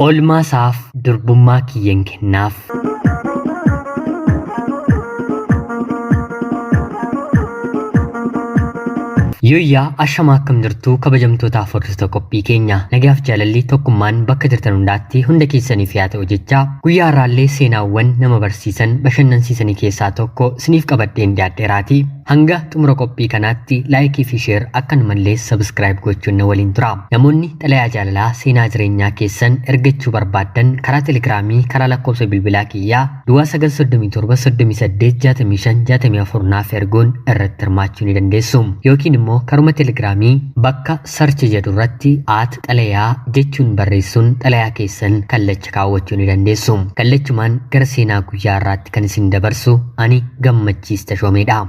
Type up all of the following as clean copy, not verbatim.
Oolmaa isaaf durbummaa kiyyan kennaaf. Yooyyaa ashamaa akkam jirtuu kabajamtootaaf hordoftoota qophii keenya nagaaf jaalalli tokkummaan bakka jirtan hundaatti hunda keessaniif yaa ta'u jecha guyyaa har'aallee seenaawwan nama barsiisan bashannansiisanii keessaa tokko isiniif qabadheen dhiyaadheeraatii hanga xumura qophii kanaatti laayikii fi sheer akkanumallee sabskiraayib gochuun na waliin tura. Namoonni xalayaa jaalalaa seenaa jireenyaa keessan ergachuu barbaaddan karaa telegiraamii karaa lakkoofsa bilbilaa kiyyaa duwwaa 937 38 65 64 naaf erguun irratti hirmaachuu ni dandeessu. Yookiin immoo karuma telegiraamii bakka sarchi jedhu irratti aat xalayaa jechuun barreessuun xalayaa keessan kallacha kaawwachuu ni dandeessu. Kallachumaan gara seenaa guyyaa har'aatti kan isin dabarsu ani Gammachiis Tashoomeedha.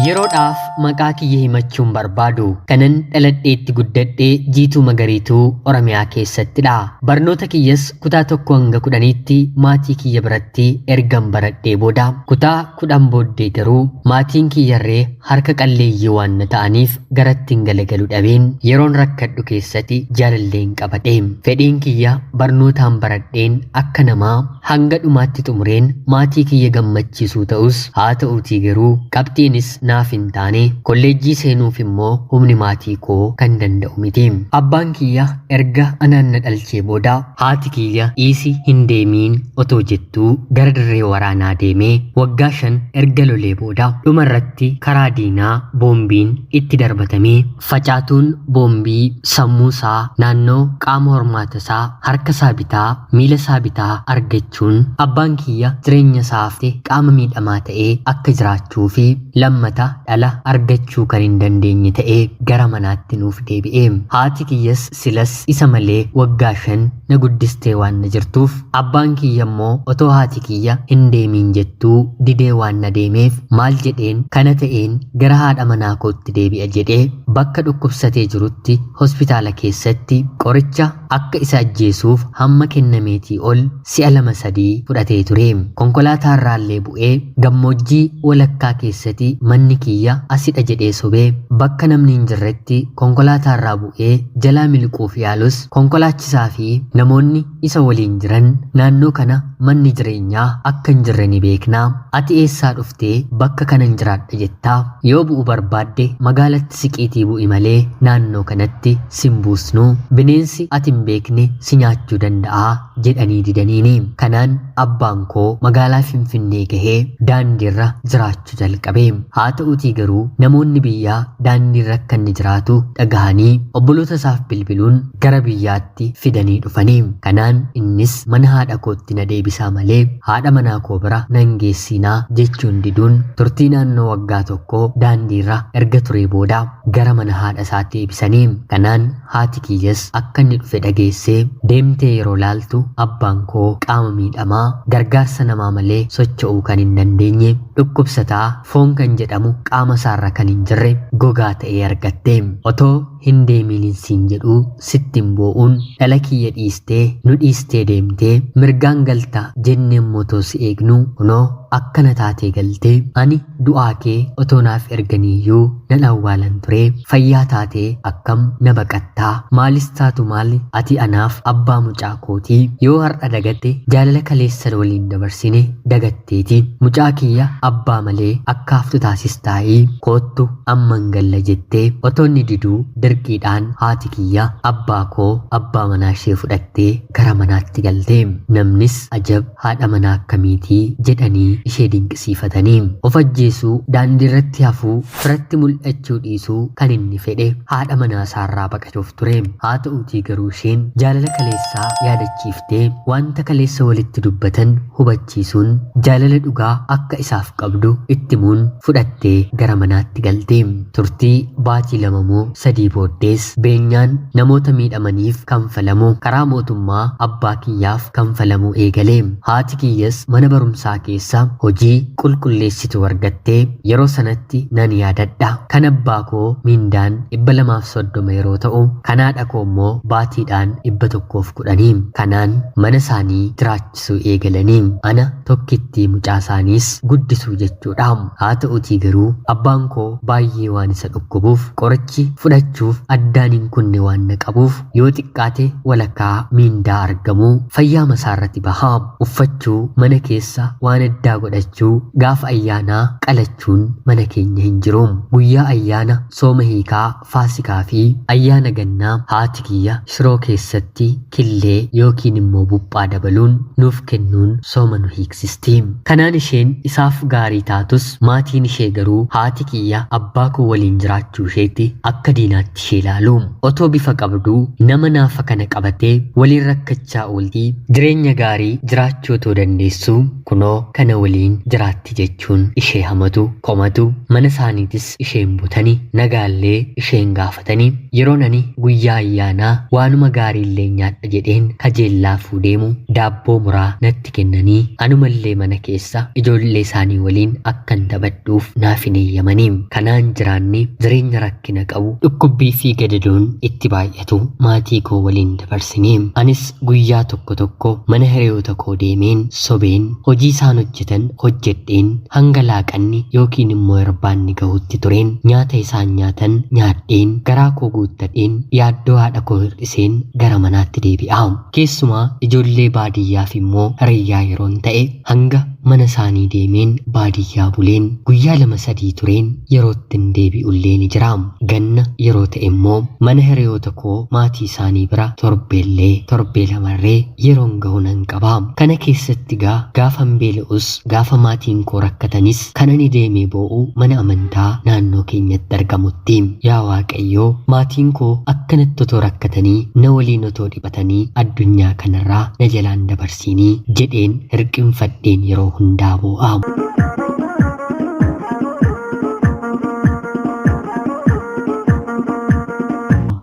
Yeroodhaaf maqaa kiyya himachuun barbaadu kanan dhaladheetti guddadhe Jiituu Magariituu Oromiyaa keessattidha. Barnoota kiyyas kutaa 1 hanga 10tti maatii kiyya biratti ergan baradhee booda kutaa 10 booddee garuu maatiin kiyyarree harka qalleeyyii waan na ta'aniif garattin galagalu dhabeen yeroon rakkadhu keessatti jaalalleen qabadhe. Fedhiin kiyya barnootaan baradheen akka namaa hanga dhumaatti xumureen maatii kiyya gammachiisuu ta'us haa ta'uutii garuu qabxiinis naaf hin taane kolleejjii seenuuf immoo humni maatii koo kan danda'u miti. Abbaan kiyya erga anaan na dhalchee booda haati kiyya dhiisi hin deemiin otoo jettuu gara dirree waraanaa deemee waggaa 5 erga lolee booda dhuma irratti karaa diinaa boombiin itti darbatamee facaatuun boombii sammuu isaa naannoo qaama hormaata isaa harka isaa bitaa miila isaa bitaa argachuun abbaan kiyya jireenya isaa hafte qaama miidhamaa ta'ee akka jiraachuu fi lammata dhala argachuu kan hin dandeenye ta'ee gara manaatti nuuf deebi'e. Haati kiyyas silas isa malee waggaa 5 na guddistee waan na jirtuuf abbaan kiyya immoo otoo haati kiyya hin deemiin jettuu didee waan na deemeef maal jedheen kana ta'een gara haadha manaa kootti deebi'a jedhee bakka dhukkubsatee jirutti hospitaala keessatti qoricha akka isa ajjeesuuf hamma kennameetii ol si'a lama sadii fudhatee ture. Konkolaataa irraallee bu'ee gammoojjii walakkaa keessatti manni kiyya asidha jedhee sobee bakka namni hin jirretti konkolaataa irraa bu'ee jalaa miliquuf yaalus konkolaachisaa fi namoonni isa waliin jiran naannoo kana manni jireenyaa akka hin jirre ni beekna. Ati eessaa dhuftee bakka kanan jiraadha jettaa? Yoo bu'u barbaadde magaalatti siqiitii bu'i malee naannoo kanatti sin buusnu. Bineensi ati hin beekne si nyaachuu danda'a jedhanii didaniini. Kanaan abbaan koo magaalaa Finfinnee gahee daandiirra jiraachuu jalqabe. Haa ta'uutii garuu namoonni biyyaa daandiirra akka inni jiraatu dhagahanii obboloota isaaf bilbiluun gara biyyaatti fidanii dhufani. Kanaan innis mana haadha kootti na deebisaa malee haadha manaa koo bira nan geessiinaa jechuun diduun turtii naannoo waggaa tokkoo daandiirra erga turee booda gara mana haadha isaatti deebisanii. Kanaan haati kiyyas akka inni dhufe dhageessee deemtee yeroo laaltu abbaan koo qaama miidhamaa gargaarsa namaa malee socho'uu kan hin dandeenye dhukkubsataa foon kan jedhamu qaama isaarra kan hin jirre gogaa ta'ee argatte. Otoo hin deemiinin siin jedhuu sittin boo'uun dhala kiyya dhiistee nu dhiistee deemtee mirgaan galta jenneemmoo otoo si eegnuu kunoo akkana taatee galtee ani du'aa kee otoo naaf erganiiyyuu nan awwaalan ture fayyaa taatee akkam na baqattaa maalis taatu maali ati anaaf abbaa mucaa kootii yoo har'a dagatte jaalala kaleessa waliin dabarsine dagatteeti mucaa kiyya abbaa malee akka haftu taasistaayii koottu amman galla jettee otoo inni diduu dirqiidhaan haati kiyya abbaa koo abbaa manaa ishee fudhattee gara manaatti galte. Namnis ajab haadha manaa akkamiitii jedhanii ishee dinqisiifatanii. Of ajjeesuu, daandiirratti hafuu, firatti mul'achuu dhiisuu kan inni fedhe haadha manaa isaarraa baqachuuf ture. Haa ta'uutii garuu isheen jaalala kaleessaa yaadachiiftee wanta kaleessa walitti dubbatan hubachiisuun jaalala dhugaa akka isaaf qabdu itti himuun fudhattee gara manaatti galte. Turtii baatii 2 moo 3 booda Booddees beenyaan namoota miidhamaniif kanfalamu karaa mootummaa abbaa kiyyaaf kanfalamuu eegale. Haati kiyyas mana barumsaa keessa hojii qulqulleessituu argattee yeroo sanatti nan yaadadha. Kan abbaa koo miindaan 230 yeroo ta'u, kan haadha koo immoo baatiidhaan 110. Kanaan mana isaanii jiraachisuu eegalanii ana tokkittii mucaa isaaniis guddisuu jechuudha. Haa ta'utii garuu abbaan koo baay'ee waan isa dhukkubuuf, qorichi fudhachuuf addaan hin kunne waan na qabuuf, yoo xiqqaate walakkaa miindaa argamuu fayyaa masaarratti baha. Uffachuu, mana keessa waan addaa godhachuu, gaafa ayyaanaa qalachuun mana keenya hin jiru. Guyyaa ayyaana sooma hiikaa, Faasikaa fi ayyaana gannaa haati kiyya shiroo keessatti killee yookiin immoo buphaa dabaluun nuuf kennuun sooma nu hiiksisti. Kanaan isheen isaaf gaarii taatus, maatiin ishee garuu haati kiyya abbaa koo waliin jiraachuu isheetti akka diinaatti ishee ilaalu. Otoo bifa qabduu nama naafa kana qabatee waliin rakkachaa ooltii, jireenya gaarii jiraachuu otoo dandeessuu kunoo kana waliin jiraatti jechuun ishee hamatu, komatu, mana isaaniitis isheen butani, nagaallee isheen gaafatanii. Yeroon ani guyyaa ayyaanaa waanuma gaarii illee nyaadha jedheen kajeellaafuu deemu, daabboo muraa natti kennanii anumallee mana keessa ijoollee isaanii waliin akkan taphadhuuf naaf hin eeyyamanii. Kanaan jiraanni jireenya rakkina qabu, dhukkubbii fi gadadoon itti baay'atu maatii koo waliin dabarsine. Anis guyyaa tokko tokko mana hiriyoota koo deemeen sobeen hojii isaan hojjetan hojjedheen hanga laaqanni yookiin immoo irbaanni gahutti tureen nyaata isaan nyaatan nyaadheen, garaa koo guuttadheen, yaaddoo haadha koo hir'iseen gara manaatti deebi'a. Keessumaa ijoollee baadiyyaaf immoo hiriyyaa yeroon ta'e, hanga mana isaanii deemeen baadiyyaa buleen guyyaa lama sadii tureen yerootti hin deebi'ullee ni jira. Ganna yeroo ta'e immoo mana hiriyoota koo maatii isaanii bira torbeellee torbee lamarree yeroon gahu nan qaba. Kana keessatti gaa gaafan beela'us, gaafa maatiin koo rakkatanis, kan ani deemee boo'u mana amantaa naannoo keenyatti argamutti. Yaa Waaqayyoo, maatiin koo akkanatti otoo rakkatanii, na waliin otoo dhiphatanii, addunyaa kanarraa na jalaan dabarsiinii jedheen hirqinfadheen yeroo hundaa boo'a.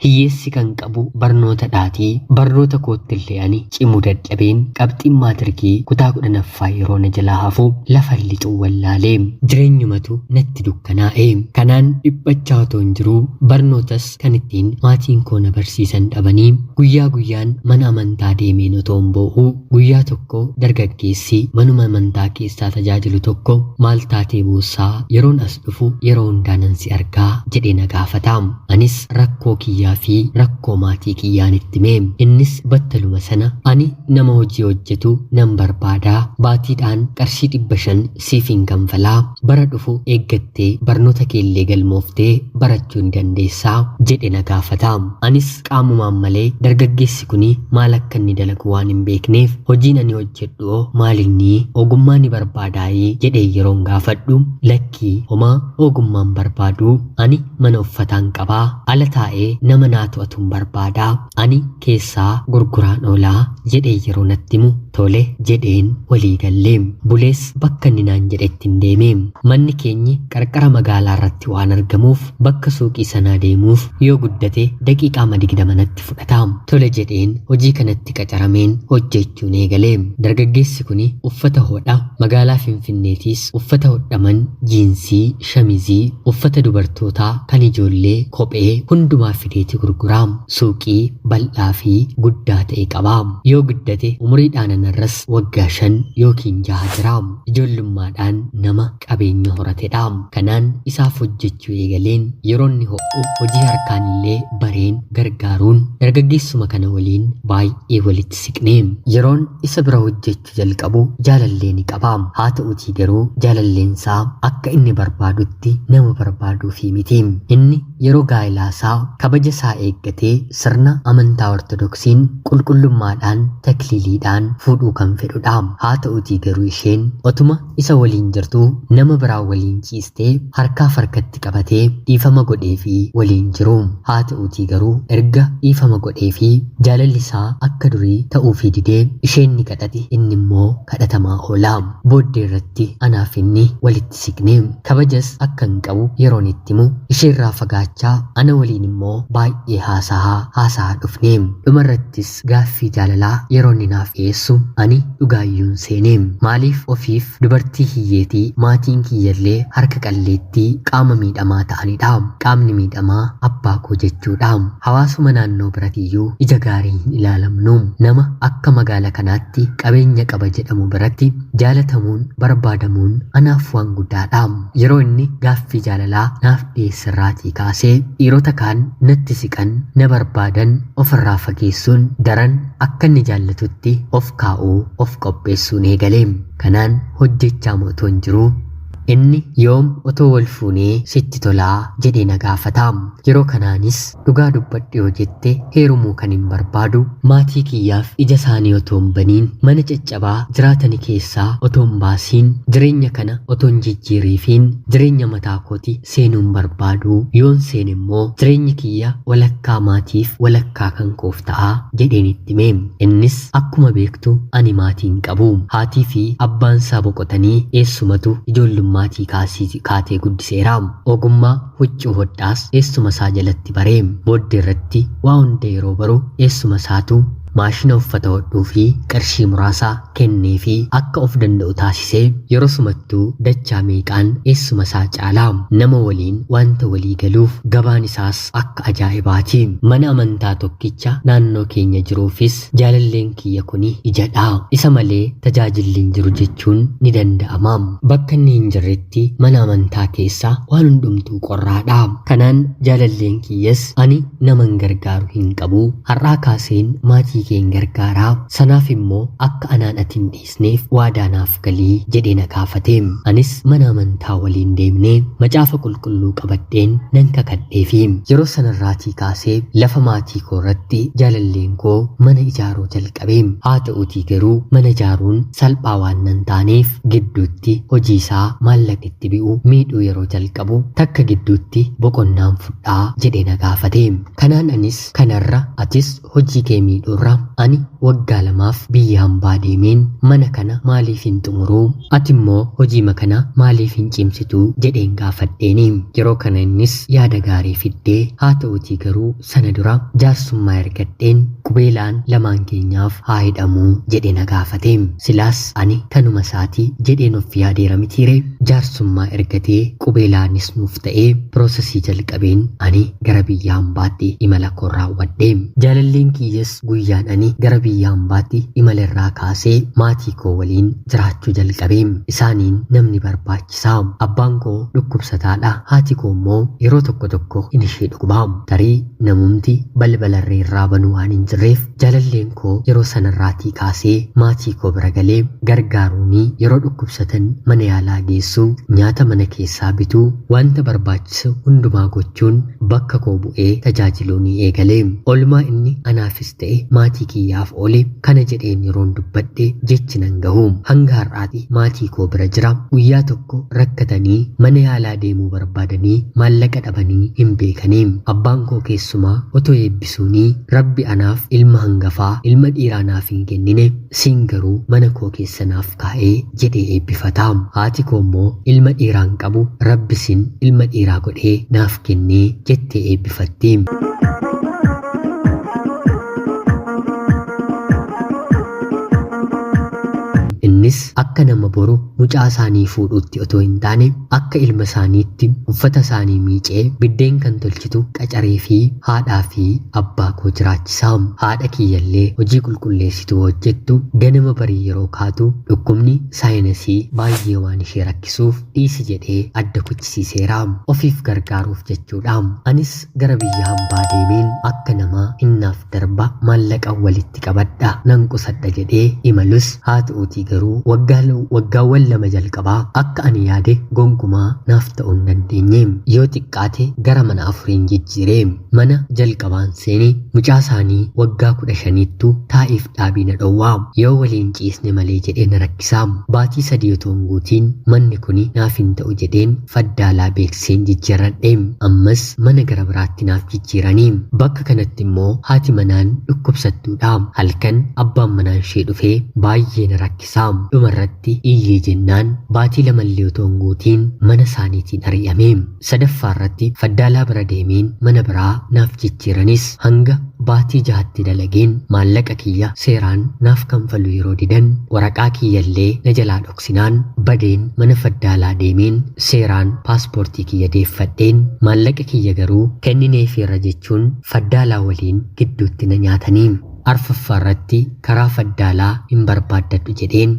Hiyyeessi kan qabu barnoota dhaatii barnoota koottillee ani cimuu dadhabeen qabxiin maatirikii kutaa 10ffaa yeroo na jalaa hafu lafa lixuu wallaalee jireenyumatu natti dukkanaa'e. Kanaan dhiphachaa otoo hin jiruu, barnootas kan ittiin maatiin koo na barsiisan dhabanii, guyyaa guyyaan mana amantaa deemeen otoo hin boo'uu, guyyaa tokko dargaggeessi manuma amantaa keessaa tajaajilu tokko, maal taatee boossaa, yeroon as dhufu yeroo hundaa nan si argaa jedhee na gaafata. Anis rakkoo kiyyaa fi rakkoo maatii kiyyaan itti hime. Innis battaluma sana, ani nama hojii hojjetu nan barbaadaa, baatiidhaan qarshii 500 siifin kanfalaa, bara dhufu eeggattee barnoota keellee galmooftee barachuu ni dandeessaa jedhe na gaafata. Anis qaamumaan malee dargaggeessi kuni maal akka inni dalagu waan hin beekneef, hojiin ani hojjedhu hoo maalinni, ogummaa ni barbaadaayii jedhee yeroon gaafadhu, lakkii, homaa ogummaan barbaadu, ani mana uffataan qabaa, ala taa'ee nama naa to'atuun barbaadaa, ani keessaa gurguraan oolaa jedhee yeroo natti himu, tole jedheen walii galle. Bulees bakka inni naan jedhetti hin deeme. Manni keenyi qarqara magaalaa irratti waan argamuuf, bakka suuqii sanaa deemuuf yoo guddate daqiiqaama 20 natti fudhata. Tole jedheen hojii kanatti qacarameen hojjechuun eegale. Dargaggeessi kuni uffata hodha, magaalaa Finfinneetiis uffata hodhaman, jiinsii, shamizii, uffata dubartootaa, kan ijoollee, kophee hundumaa fideeti gurgura. Suuqii bal'aa fi guddaa ta'e qaba. Yoo guddate umuriidhaan anarras waggaa 5 yookiin 6 jira. Ijoollummaadhaan nama qabeenya horatedha. Kanaan isaaf hojjechuu eegaleen yeroo inni ho'u hojii harkaan illee bareen gargaaruun dargaggeessuma kana waliin baay'ee walitti siqne. Yeroon isa bira hojjechuu jalqabu jaalallee ni qaba. Haa ta'utii garuu jaalalleensaa akka inni barbaadutti nama barbaaduufii miti. Inni yeroo gaa'elaasaa kabaja isaa eeggatee sirna amantaa Ortodoksiin qulqullummaadhaan takliiliidhaan fuudhuu kan fedhudha. Haa ta'utii garuu isheen otuma isa waliin jirtuu nama biraa waliin ciistee harkaaf harkatti qabatee dhiifama godhee fi waliin jiru. barbaadu. Haa ta'uutii garuu erga dhiifama godhee fi jaalalli isaa akka durii ta'uufii didee isheen ni kadhati, inni immoo kadhatamaa oola. Booddee irratti anaaf inni walitti siqne. Kabajas akka hin qabu yeroon itti himu isheerraa fagaachaa ana waliin immoo baay'ee haasahaa haasahaa dhufne. Dhumarrattis gaaffii jaalalaa yeroo inni naaf dhiyeessu ani dhugaayyuun seene. Maaliif ofiif dubartii hiyyeetii maatiin kiyyallee harka qalleettii qaama miidhamaa ta'anidha. Qaamni miidhamaa abbaa koo jechuudha. Hawaasuma naannoo birattiyyuu ija gaarii hin ilaalamnu. Nama akka magaala kanaatti qabeenya qaba jedhamu biratti jaalatamuun barbaadamuun anaaf waan guddaadha. Yeroo inni gaaffii jaalalaa naaf dhiyeessirraatii kaasee dhiirota kaan natti siqan na barbaadan ofirraa fageessuun daran akka inni jaallatutti of kaa'uu of qopheessuun eegale. Kanaan hojjechaa otoo hin jiruu inni yoom otoo wal fuunee sitti tolaa jedhee na gaafata. Yeroo kanaanis dhugaa dubbadhu yoo jette heerumuu kan hin barbaadu maatii kiyyaaf ija isaanii otoo hin baniin mana caccabaa jiraatani keessaa otoo hin baasiin jireenya kana otoo hin jijjiiriifiin jireenya mataa kooti seenuu hin barbaadu, yoon seene immoo jireenyi kiyya walakkaa maatiif walakkaa kan koof ta'a jedheen itti hime. Innis akkuma beektu ani maatii hin qabu. Haatii fi abbaan isaa boqotanii eessumatu ijoollummaa maatii kaasii kaatee guddiseera. Ogummaa huccuu hodhaas eessuma isaa jalatti baree. Booddee irratti waa hunda yeroo baru eessuma isaatu maashina uffata hodhuu fi qarshii muraasa kennee fi akka of danda'u taasisee yeroo sumattuu dachaa meeqaan eessuma isaa caalaa nama waliin wanta walii galuuf gabaan isaas akka ajaa'ibaati. Mana amantaa tokkicha naannoo keenya jiruufis jaalalleen kiyya kuni ijadha. Isa malee tajaajilli hin jiru jechuun ni danda'ama. Bakka inni hin jirretti mana amantaa keessa waan hundumtuu qorraadha. Kanaan jaalalleen kiyyas ani naman gargaaru hin qabu. Har'aa kaaseen maatii kee hin gargaaraa. Sanaaf immoo akka anaan ati hin dhiisneef waadaa naaf galii jedhee na gaafate. Anis mana amantaa waliin deemnee macaafa qulqulluu qabadheen nan kakadheefi. Yeroo sanarraatii kaasee lafa maatii koo irratti jaalalleen koo mana ijaaruu jalqabe. Haa ta'uutii garuu mana ijaaruun salphaa waan nan taaneef gidduutti hojii isaa maallaqa itti bi'u miidhuu yeroo jalqabu takka gidduutti boqonnaan fudhaa jedhee na gaafate. Kanaan anis kanarra atis hojii kee miidhuurra ani waggaa lamaaf biyya hambaa deemeen mana kana maaliif hin xumuruu, ati immoo hojii kana maaliif hin cimsituu jedheen gaafadheeni. Yeroo kana innis yaada gaarii fiddee haa ta'uutii garuu sana dura jaarsummaa ergadheen qubeelaan lamaan keenyaaf haa hidhamuu jedhee na gaafate. Silaas ani kanuma isaatii jedheen of yaadeera mitiire. Jaarsummaa ergatee qubeelaanis nuuf ta'ee piroosesii jalqabeen ani gara biyya hambaatti imala koo raawwadhe. Jaalalleen kiyyas guyyaan ani gara biyya hambaatti imala irraa kaasee maatii koo waliin jiraachuu jalqabe. Isaaniin namni barbaachisaa. Abbaan koo dhukkubsataadha. Haati koo immoo yeroo tokko tokko in ishee dhukkuba. Tarii namumti balbalarree irraa banuu waan hin jirreef jaalalleen koo yeroo sanarraatii kaasee maatii koo bira galee gargaaruunii yeroo dhukkubsatan mana yaalaa geessuu, nyaata mana keessaa bituu, wanta barbaachisu hundumaa gochuun bakka koo bu'ee tajaajiluu ni eegale. Oolmaa inni anaafis ta'e maatii kiyyaaf oole kana jedheen yeroon dubbadhe jechi nan gahu. Hanga har'aati maatii koo bira jira. Guyyaa tokko rakkatanii mana yaalaa deemuu barbaadanii maallaqa dhabanii hin beekanii. Abbaan koo keessumaa otoo eebbisuunii rabbi anaaf ilma hangafaa ilma dhiiraa naaf hin kennine siin garuu mana koo keessa naaf kaa'ee jedhee eebbifata. Haati koo immoo ilma dhiiraan qabu rabbi sin ilma dhiiraa godhee naaf kennee jettee eebbifatti. Innis akka nama boru mucaa isaanii fuudhuutti otoo hin taane akka ilma isaaniitti uffata isaanii miicee biddeen kan tolchitu qacaree fi haadhaa fi abbaa koo jiraachisaa. Haadha kiyyallee hojii qulqulleessituu hojjettu ganama barii yeroo kaatu dhukkubni saayinasii baay'ee waan ishee rakkisuuf dhiisi jedhee adda kuchisiiseera. Ofiif gargaaruuf jechuudha. Anis gara biyya hambaa deemeen akka nama hinnaaf darba maallaqa walitti qabadha nan qusadha jedhee imalus haa ta'uutii garuu Garuu waggaawwan 2 jalqabaa akka ani yaade gonkumaa naaf ta'uu hin dandeenye. Yoo xiqqaate gara mana 4 jijjiire. Mana jalqabaan seene mucaa isaanii waggaa 15ttu taa'iif dhaabii na dhowwaa. Yoo waliin ciisne malee jedhee na rakkisaa. Baatii 3 otoo hin guutiin manni kuni naaf hin ta'u jedheen faddaalaa beeksiseen jijjiirradhe. Ammas mana gara biraatti naaf jijjiiranii. Bakka kanatti immoo haati manaan dhukkubsattuudha. Halkan abbaan manaan ishee dhufee baay'ee na rakkisaa. Dhumarratti iyyee jennaan baatii 2 otoo hin guutiin mana isaaniitiin ari'ame. Sadaffaa irratti faddaalaa bira deemeen mana biraa naaf jijjiiranis hanga baatii 6tti dalageen maallaqa kiyya seeraan naaf kanfalu yeroo didan waraqaa kiyyallee na jalaa dhoksinaan badeen mana faddaalaa deemeen seeraan paaspoortii kiyya deeffadheen maallaqa kiyya garuu kennineefiirra jechuun faddaalaa waliin gidduutti na nyaatanii. Arfaffaa irratti karaa faddaalaa hin barbaaddadhu jedheen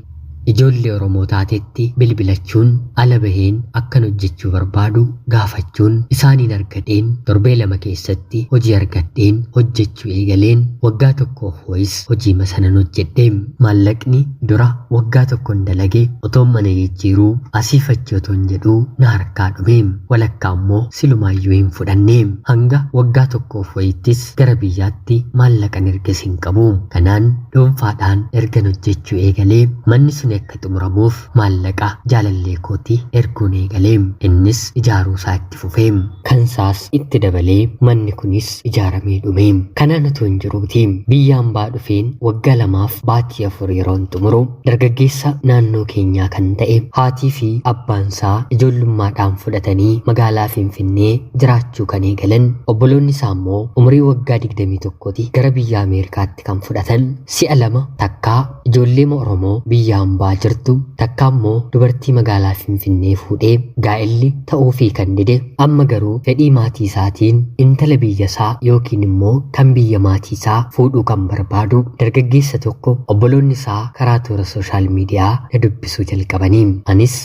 ijoollee Oromoo taatetti bilbilachuun ala baheen akkan hojjechuu barbaadu gaafachuun isaaniin argadheen torbee 2 keessatti hojii argadheen hojjechuu eegaleen waggaa 1 wayis hojii masanan hojjedhe. Maallaqni dura waggaa 1 dalage otoon mana jijjiiruu asiif achi otoon jedhuu na harkaa dhume. Walakkaa immoo silumaayyuu hin fudhanne. Hanga waggaa 1 wayittis gara biyyaatti maallaqan ergas hin qabu. Kanaan dhuunfaadhaan ergan hojjechuu eegalee manni sun akka xumuramuuf maallaqa jaalallee kootii erguun eegalee innis ijaaruu isaa itti fufee kansaas itti dabalee manni kunis ijaaramee dhume. Kanaan otoo hin jiruuti biyya hambaa dhufeen waggaa 2 baatii 4 yeroon xumuru dargaggeessa naannoo keenyaa kan ta'e haatii fi abbaan isaa ijoollummaadhaan fudhatanii magaalaa Finfinnee jiraachuu kan eegalan obboloonni isaa immoo umurii waggaa 21 gara biyya Ameerikaatti kan fudhatan si'a 2 takkaa ijoollee Oromoo biyya hambaa jirtu takka immoo dubartii magaalaa Finfinnee fuudhee gaa'elli ta'uufii kan dide amma garuu fedhii maatii isaatiin intala biyya isaa yookiin immoo kan biyya maatii isaa fuudhuu kan barbaadu dargaggeessa tokko obboloonni isaa karaa toora sooshaal miidiyaa na dubbisuu jalqabanii. Anis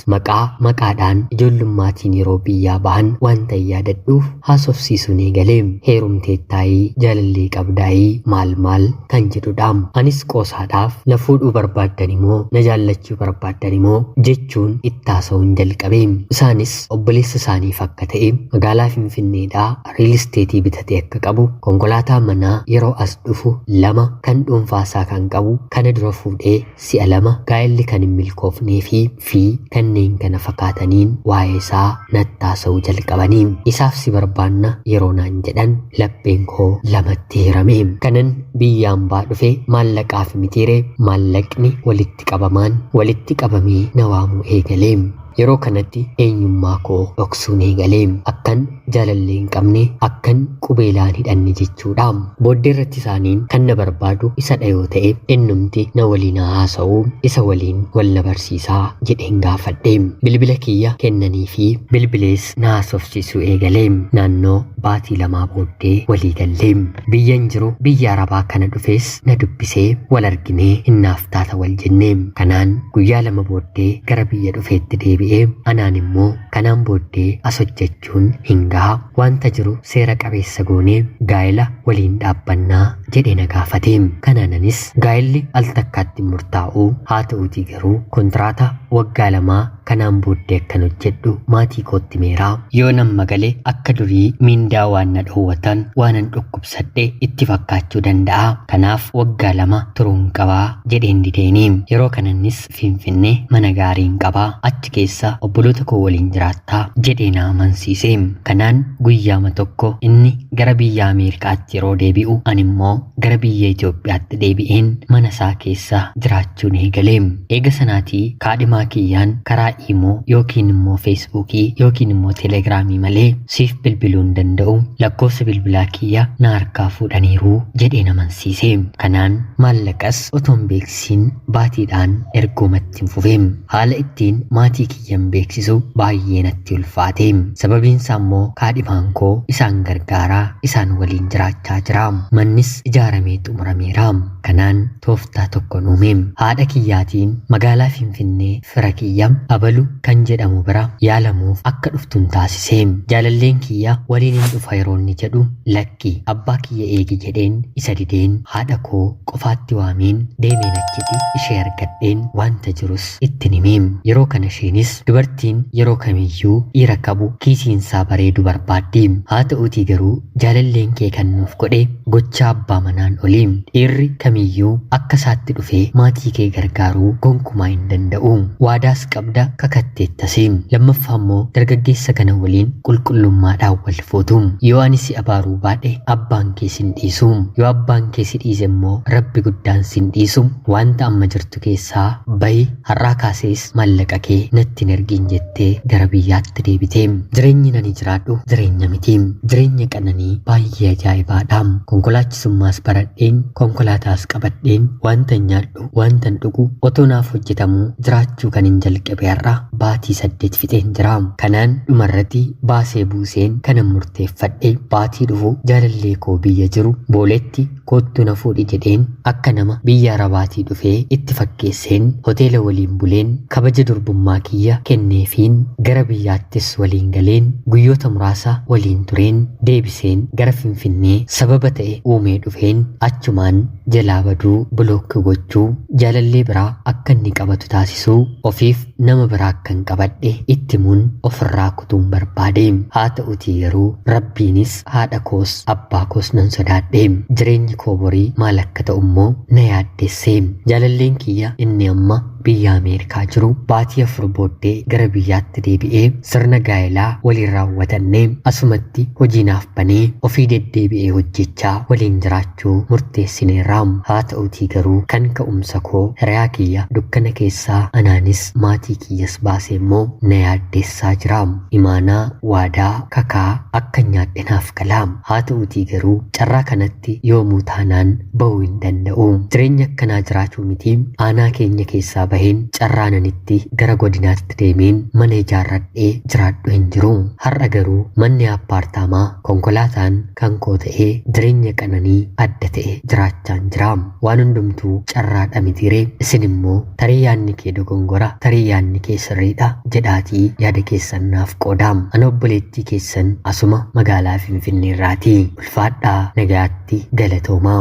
maqaadhaan ijoollumaatiin yeroo biyyaa bahan wanta hin yaadadhuuf haasofsiisuun eegalee heerumteettaayii jaalallee qabdaayii maal maal kan jedhudha. Anis qoosaadhaaf na fuudhuu barbaaddan immoo na jaallachuu barbaaddan immoo jechuun itti haasa'uun jalqabe. Isaanis obboleessa isaaniif akka ta'e magaalaa Finfinneedhaa riil isteetii bitatee akka qabu konkolaataa manaa yeroo as dhufu 2 kan dhuunfaasaa kan qabu kana dura fuudhee si'a 2 gaa'elli kan hin milkoofnee fi kanneen kana fakkaataniin waa'ee isaa natti haasa'uu jalqabanii. Isaaf si barbaanna yeroo naan jedhan lapheen koo 2tti hirame. Kanan biyya hambaa dhufe maallaqaaf mitiire maallaqni walitti qabamaan walitti qabamee na waamuu eegalee. Yeroo kanatti eenyummaa koo dhoksuun eegalee akkan jaalallee hin qabne akkan qubeelaan hidhanne jechuudha. Booddee irratti isaaniin kan na barbaadu isadha yoo ta'e innumti na waliin haasa'uu isa waliin wal na barsiisaa jedheen gaafadhe. Bilbila kiyya kennanii fi bilbilees na haasofsiisuu eegalee naannoo baatii 2 booddee walii gallee. Biyyan jiru biyya Arabaa kana dhufees na dubbisee wal arginee hinnaaf taata wal jennee. Kanaan guyyaa 2 booddee gara biyya dhufeetti deebi'ee anaan immoo kanaan booddee as hojjechuun hin gaha wanta jiru seera qabeessa goonee gaa'ela waliin dhaabbannaa jedhee na gaafate. Kanaananis gaa'elli al takkaatti murtaa'uu haa ta'uutii garuu kontiraata waggaa 2 kanaan booddee akkan hojjedhu maatii kootti meeraa yoo nan magale akka durii miindaa waan na dhoowwatan waanan dhukkubsadhe itti fakkaachuu danda'a. Kanaaf waggaa 2 turuun qabaa jedheen dideeni. Yeroo kanannis Finfinnee mana gaariin qabaa achi keessa obboloota koo waliin jiraattaa jedhee na amansiise. Kanaan guyyaama tokko inni gara biyya Ameerikaatti yeroo deebi'u ani immoo gara biyya Itoophiyaatti deebi'een mana isaa keessa jiraachuun eegale. Eega sanaatii kaadhimaa kiyyaan karaa iimoo yookiin immoo feesbuukii yookiin immoo teelegiraamii malee siif bilbiluu hin danda'u lakkoofsa bilbilaa kiyya na harkaa fuudhaniiru jedheen amansiise. Kanaan maallaqas otoo hin beeksisiin baatiidhaan ergoomatti hin fufe. Haala ittiin maatii kiyyan beeksisu baay'ee natti ulfaate. Sababiin isaa immoo kaadhimaan koo isaan gargaaraa isaan waliin jiraachaa jira. Mannis ijaaramee xumurameera. Kanaan tooftaa tokko uume. Haadha kiyyaatiin magaalaa Finfinnee fira kiyya abaluu Abalu kan jedhamu bira yaalamuuf akka dhuftun taasise. Jaalalleen kiyya waliinin dhufa yeroo inni jedhu lakki abbaa kiyya eegi jedheen isa dideen haadha koo qofaatti waameen deemeen achiti ishee argadheen wanta jirus ittin hime. Yeroo kana isheenis dubartiin yeroo kamiyyuu dhiira qabu kiisiinsaa bareedu barbaaddi. Haa ta'uutii garuu jaalalleen kee kan nuuf godhe gochaa abbaa manaan oli. Dhiirri kamiyyuu akka isaatti dhufee maatii kee gargaaruu gonkumaa hin danda'u. Waadaas qabda kakatteettas. Lammaffaa immoo dargaggeessa kana waliin qulqullummaadhaan wal fuutu. Yoo ani si abaaruu baadhe abbaan kee sin dhiisu. Yoo abbaan kee si dhiise immoo Rabbi guddaan sin dhiisu. Wanta amma jirtu keessaa bahi har'aa kaasees maallaqa kee natti hin ergiin jettee gara biyyaatti deebite. Jireenyi nani jiraadhu jireenya miti. Jireenya qananii baay'ee ajaa'ibaadha. Konkolaachisummaas baradheen, konkolaataas qabadheen, wantan nyaadhu, wantan dhugu otoo naaf hojjetamuu jiraachuu kanin jalqabe har'a baatii 8 fixeen jira. Kanaan dhumarratti baasee buuseen kanan murteeffadhe baatii dhufu jaalallee koo biyya jiru Booleetti koottu na fuudhi jedheen akka nama biyya Arabaatii dhufee itti fakkeesseen hoteela waliin buleen kabaja durbummaa kiyya kenneefiin gara biyyaattis waliin galeen guyyoota muraasa waliin tureen deebiseen gara Finfinnee sababa ta'e uumee dhufeen achumaan jalaa baduu block gochuu jaalallee biraa akka inni qabatu taasisuu ofiif nama biraa akkan qabadhe itti himuun ofirraa kutuun barbaade. Haa ta'utii garuu Rabbiinis haadha koos abbaa koos nan sodaadhe. Jireenyi koo borii maal akka ta'u immoo na yaaddesse. Jaalalleen kiyya inni amma biyya Ameerikaa jiru baatii 4 booddee gara biyyaatti deebi'ee sirna gaa'elaa waliin raawwatanne asumatti hojii naaf banee ofii deddeebi'ee hojjechaa waliin jiraachuu murteessineerra. Haa ta'utii garuu kan ka'umsa koo hiriyaa kiyya dukkana keessaa anaanis maatii kiyyas baase immoo na yaaddeessaa jira. Imaanaa, waadaa, kakaa akkan nyaadhe naaf gala. Haa ta'utii garuu carraa kanatti yoomuu taanaan ba'uu hin danda'u. Jireenya akkanaa jiraachuu miti aanaa keenya keessaa baheen carraan ani itti gara godinaatti deemeen mana ijaarradhee jiraadhu hin jiru. Har'a garuu manni appaartaamaa, konkolaataan kan koo ta'ee jireenya qananii adda ta'e jiraachaan jira. Waan hundumtuu carraadha mitiiree? Isin immoo tarii yaadni kee dogongora, tarii yaadni kee sirriidha jedhaatii yaada keessan naaf qoodaa. Ana obboleettii keessan asuma magaalaa Finfinneerraati. Ulfaadhaa nagayaatti galatoomaa.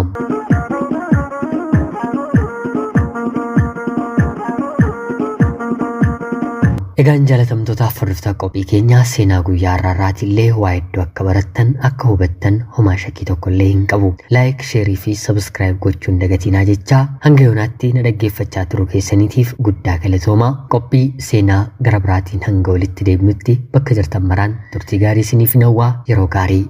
Egaan jaalatamtootaaf hordoftoota qophii keenyaa seenaa guyyaa har'aarraati illee waa hedduu akka barattan akka hubattan homaa shakkii tokko illee hin qabu. Laayik, sheerii fi sabskiraayib gochuun dagatiinaa jechaa hanga yoonaatti na dhaggeeffachaa turuu keessaniitiif guddaa galatoomaa. Qophii seenaa gara biraatiin hanga walitti deebinutti bakka jirtan maraan turtii gaarii isiniif hawwaa yeroo gaarii.